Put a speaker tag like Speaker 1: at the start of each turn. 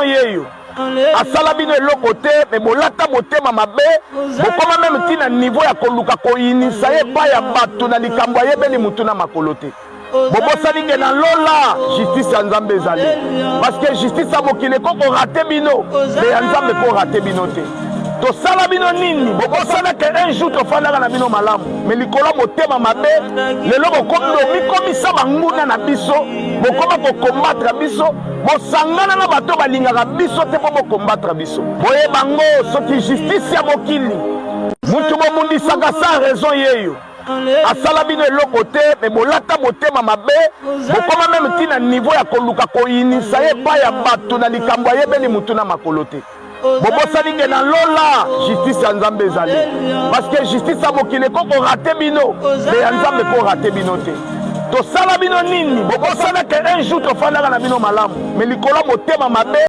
Speaker 1: yeyo. Asala bino eloko te, me bolata motema mabe, bokoma meme ti na niveau ya koluka koyinisa ye epai ya bato na likambo ayebeli mutu na makolo te. Bobosani ke na lola justice ya Nzambe ezali, parce que justice ya mokili eko korate bino, me ya Nzambe ekorate bino te. Tosala bino nini? Bobosana ke un jour tofandaka na bino malamu, me likolo ya motema mabe lelo bokomi bomikomisa banguna na biso, bokoma kokombatre biso, bosangana na bato balingaka biso te mpo bokombatre biso. Boyeba ngo, soki justice ya mokili mutu bobundisaka sans raison yeyo. Asala bino eloko te, me bolata motema mabe, bokoma meme ti na niveau ya koluka koyinisa ye epai ya bato na likambo ayebeli mutu na makolo te. Bobosani ke na lola justice ya Nzambe ezali, parce que justice ya mokili eko korate bino, me ya Nzambe ekorate bino te. Tosala bino nini? Bobosana ke un jour tofandaka na bino malamu, me likolo ya motema mabe.